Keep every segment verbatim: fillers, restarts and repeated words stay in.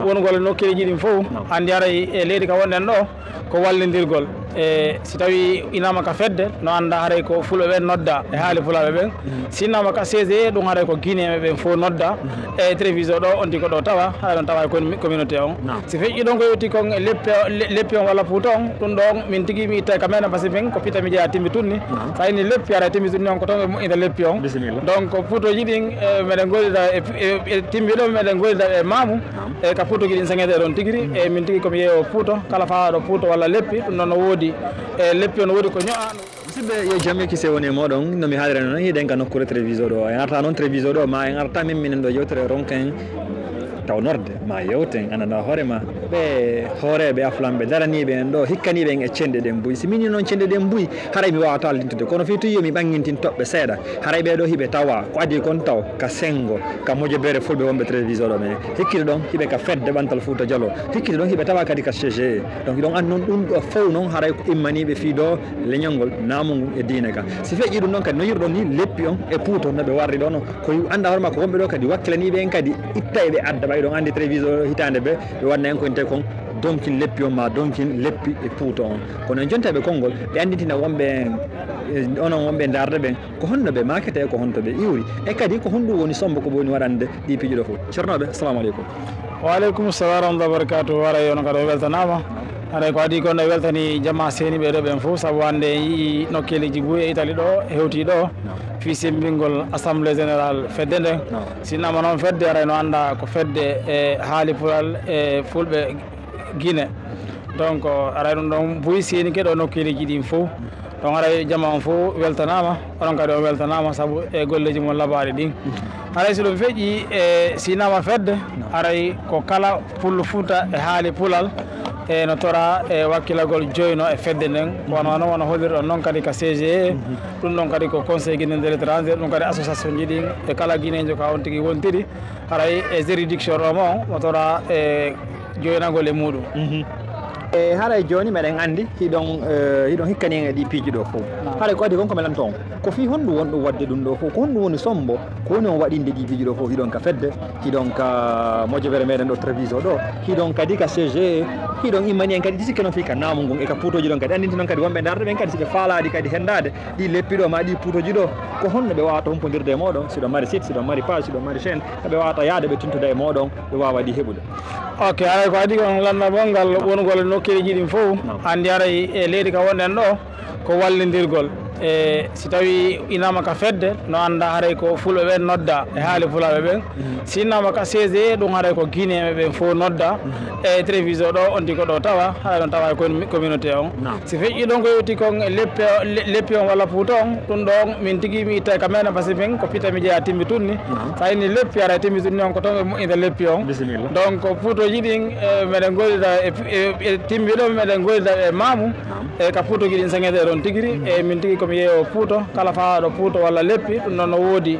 Wonugol e nokkeeji ɗin fof, anndi haray e leydi ka wonɗen ɗo, ko wallindirgol. E si tawii inaama ka fedde, no annda haray ko fulɓe ɓen nodda e haali fulaaɓe ɓen. Si inaama ka C G E, ɗum haray ko Guinéen ɓen fof nodda. E télévision ɗo, on tigi ko ɗo tawa, haray ɗon tawa e communauté on. Si feƴƴi ɗon ko yewti kon e leppi, leppi on walla puuto on, ɗum ɗon min tigi mi itta e ka meɗen, parce que min ko pita mi jeyaa timbi tunni. Sa inni leppi, haray timbi tunni on ko ton ɓe moƴƴinta leppi on. Donc puutoji ɗin, e, meɗen gollida e, e, e timbi ɗo meɗen gollida e maamu. E ka puutoji ɗin saŋete ɗon tigiri, e min tigi komi yeeyo puuto, kala faalaaɗo puuto walla leppi, ɗum ɗon no woodi. E leppi on woodi ko ño'a. Musidɓe, yo jam e kise woni e mooɗon. No mi haalira noon, hiɗen ka nokkuure télévision ɗo. En arta noon télévision ɗo, ma en arta min minen ɗo yewtere ronken tawnorde, ma yewten, annda hoore ma. Ɓe hooreeɓe Aflanɓe daraniiɓe en ɗo, hikkaniiɓe en e cenɗe ɗen buy. Si min ni noon cenɗe ɗen buy, haray mi waawata lintude. Kono fii tun yo mi ɓanngintin toɓɓe seeɗa. Haray ɓee ɗo hiɓe tawa, ko adii kon taw, ka senngo, ka mojobere fulɓe wonɓe télévision ɗo men. Hikkito ɗon, hiɓe ka fedde ɓantal Fuuta Jaloo. Hikkito ɗon, hiɓe tawa kadi ka C G E. Donc, hiɗon anndi noon ɗum ɗo fow noon, haray ko immaniiɓe fii ɗo leñol ngol, naamu ngun e diine ka. Si feƴƴi ɗum ɗon kadi, no yiruɗon ni leppi on e puuto no ɓe warri ɗo no, ko annda hoore ma ko wonɓe ɗo kadi wakkilaniiɓe en kadi itta e ɓe adda ɓay ɗon anndi télévision hitaande ɓe, ɓe waɗna en ko inte kon donkin leppi on ma donkin leppi e puuto on. Kono en jontaɓe konngol, ɓe anndintina wonɓe en, e onon wonɓe ndaarde ɓen, ko honno ɓe maakete, ko honto ɓe iwri, e kadi ko honɗum woni sombo ko ɓe woni waɗande ɗi piiji ɗo fof. Ceernooɓe, assalamu aleykum. Wa aleykum salam wa rahmatullahi wa barakatuh. Haray on kadi on weltanaama. Haray ko adii kon ɗo weltani jamaa seeni ɓee ɗo ɓen fof, sabu hannde en yii nokkeeleeji buy e Itali ɗo, hewtii ɗo, fii semmbingol Assemblée Générale fedde nden. Si innama noon fedde, haray no annda ko fedde e haali pulal e fulɓe Guinée. Donc, haray ɗum ɗon buy seenike ɗo nokkeeleeji ɗin fof. Donc, haray jamaa on fof weltanaama, onon kadi on weltanaama sabu e golleeji mon labaaɗi ɗin. Haray si ɗum feƴƴi e si innama fedde, haray ko kala pullo Fuuta e haali pulal, e no tora e wakkilagol joyno e fedde nden. Wano, wano, wano hollirɗon noon kadi ka C G E, ɗum ɗon kadi ko Conseil Guinéen de l'étranger, ɗum kadi association ji ɗin e kala Guinéenjo ka on tigi wontiri. Haray e juridiction ɗo mo, mo tora e joynagol e muɗum. E haray jooni meɗen anndi hiɗon, eh, hiɗon hikkani en e ɗi piiji ɗo fof. Haray ko adii kon ko mi lanto on. Ko fii honɗum wonɗum waɗde ɗum ɗo fof? Ko honɗum woni sombo? Ko woni on waɗinde ɗi piiji ɗo fof? Hiɗon ka fedde, hiɗon ka mojobere meɗen ɗo télévision ɗo, hiɗon kadi ka C G E, hiɗon immani en kadi sikke noon fii ka naamu ngun e ka puutooji ɗon kadi. Anndinti noon kadi wonɓe ndaarde ɓen kadi si ɓe faalaade kadi henndaade ɗi leppi ɗo ma ɗi puutooji ɗo, ko honno ɓe waawata humpondirde e mooɗon? Siɗon mari site, siɗon mari page, siɗon mari chaîne, ɓe waawata yaade ɓe tintuda e mooɗon, ɓe waawa ɗi heɓude. Ok, haray ko adii kon lanndagol ngal wonugol e nokkeeleeji ɗin fof. Anndi haray e leydi ka wonɗen ɗo, ko wallindirgol. E si tawii inaama ka fedde, no annda haray ko fulɓe ɓen nodda e haali fulaaɓe ɓen. Si inaama ka C G E, ɗum haray ko Guinéen ɓen fof nodda. E télévision ɗo, on tigi ko ɗo tawa, haray ɗon tawa e communauté on. Si feƴƴi ɗon ko yewti kon e leppi, le-, leppi on walla puuto on, ɗum ɗon min tigi mi itta e ka meɗen, parce que min ko pita mi jeyaa timbi tunni. Sa inni leppi, haray timbi tunni on ko ton ɓe moƴƴinta leppi on. Donc, puutooji ɗin, e, meɗen gollida e, e, e timbi ɗo, meɗen gollida e maamu. E ka puutooji ɗin saŋete ɗon tigiri, e min tigi komi yeeyo puuto, kala faalaaɗo puuto walla leppi, ɗum ɗon no woodi.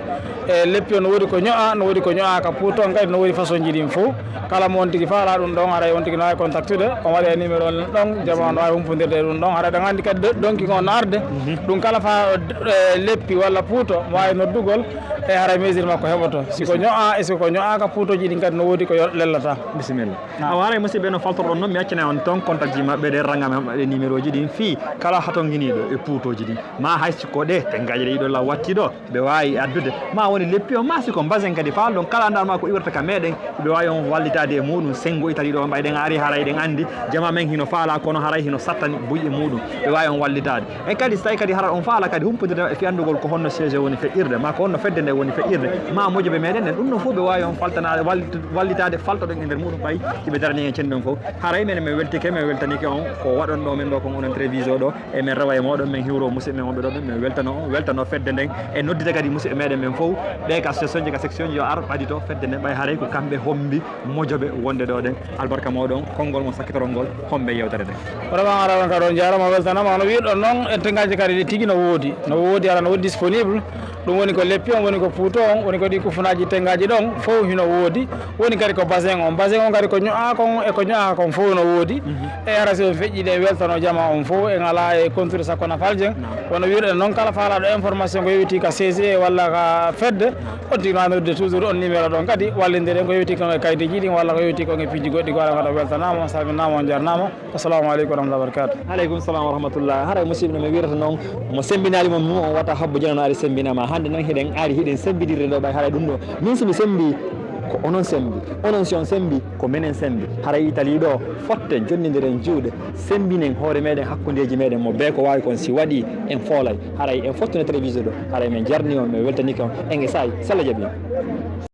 E leppi on no woodi ko ño'a, no woodi ko ño'a ka puuto on kadi no woodi façon ji ɗin fof. Kala mo on tigi faalaa ɗum ɗon, haray on tigi no waawi contactude, on waɗi e numéro on ɗon, jamaa on no waawi humpondirde e ɗum ɗon. Haray ɗon anndi kadi do-, donki on no arde, ɗum kala faalaaɗo, e, leppi walla puuto, mo waawi noddugol, e haray mesure makko heɓoto. Si ko ño'a, e si ko ño'a ka puutooji ɗin kadi no woodi ko yo-, lellata. Bisimilla. Awa, haray musidɓe no faltorɗon noon, mi accana on toon contact ji maɓɓe ɗe, ranga maɓɓe ɗe numéro ji ɗin fii kala hatonginiiɗo e puutooji ɗin. Ma hay si ko ɗe tenngaaji ɗe yiɗo law watti ɗo, ɓe waawi addude. Ma woni leppi on, ma si ko mbasen kadi faalɗon kala anndal ma ko iwrata ka meɗen, ɓe waawi on wallitaade e muɗum. Senngo Itali ɗo mbayɗen ari haray ɗen anndi jamaa men hino faalaa kono haray hino sattani buy e muɗum. Ɓe waawi on wallitaade. E kadi, so tawii kadi hara on faala kadi humpude e fii anndugol ko honno C G E woni feƴƴirde, ma ko honno fedde nde woni feƴƴirde, ma mojobe meɗen nden, ɗum ɗon fof ɓe waawi on faltanaade, wallit-, wallitaade, faltoɗen e nder muɗum ɓay hiɓe darani en cenɗon fof. Haray menen min weltike, min weltanike on ko waɗon ɗo men ɗo kon onon télévision ɗo, e min rewa e mooɗon, min hiwro musidɓe men wonɓe ɗo ɓen, min weltano on, weltano fedde nden, e noddita kadi musidɓe meɗen ɓen fof, ɓe ka association ji, ka section ji, yo ar ɓadito fedde nden, ɓay haray ko kamɓe hombi mojobe wonde ɗo ɗen. Albarka mooɗon, konngol mon sakkitorol ngol, homɓe yewtere nde. Vraiment, hara on kadi on jaaraama, weltanaama. Hono wiirɗon noon, en tenngaaji kadi ɗi tigi no woodi. No woodi, hara no woodi disponible. Ɗum woni ko leppi on, woni ko puuto on, woni ko ɗi kufunaaji tenngaaji ɗon, fof hino woodi. Woni kadi ko basin on. Basin on kadi ko ño'aa kon e ko ño'aaka kon fof no woodi. E hara si on feƴƴii ɗen weltano jamaa on fof, en alaa e kontude sakko nafal jen. Wano wi'irɗen noon, kala faalaaɗo information ko yowitii ka C C A walla ka fedde, on tigi no noddude toujours on numéro ɗon kadi, wallindiren ko yowitii kon e kaydiiji ɗin walla ko yowitii kon e piiji goɗɗi, ko alaa kadi on weltanaama, on salminaama, on jarnaama. Assalamu aleykum wa rahmatullahi wa barakatuh. Aleykum salam wa rahmatullah. Haray musidɓe no mi wirata noon, mo sembinaali mo mum on wata habbo jeno no ari sembinama. Hannde noon hiɗen ari hiɗen sembidirde ɗo ɓay haray ɗum ɗo. Min so mi sembi, ko onon sembi. Onon si on sembi, ko minen sembi. Haray Italie ɗo, fotten, jonndidiren juuɗe, sembinen hoore meɗen, hakkundeji meɗen, mo bee ko wawi kon si waɗi, en foolay. Haray en fottune télévisé ɗo. Haray min jarni on, min weltanike on. En e saay, si Allah jaɓi.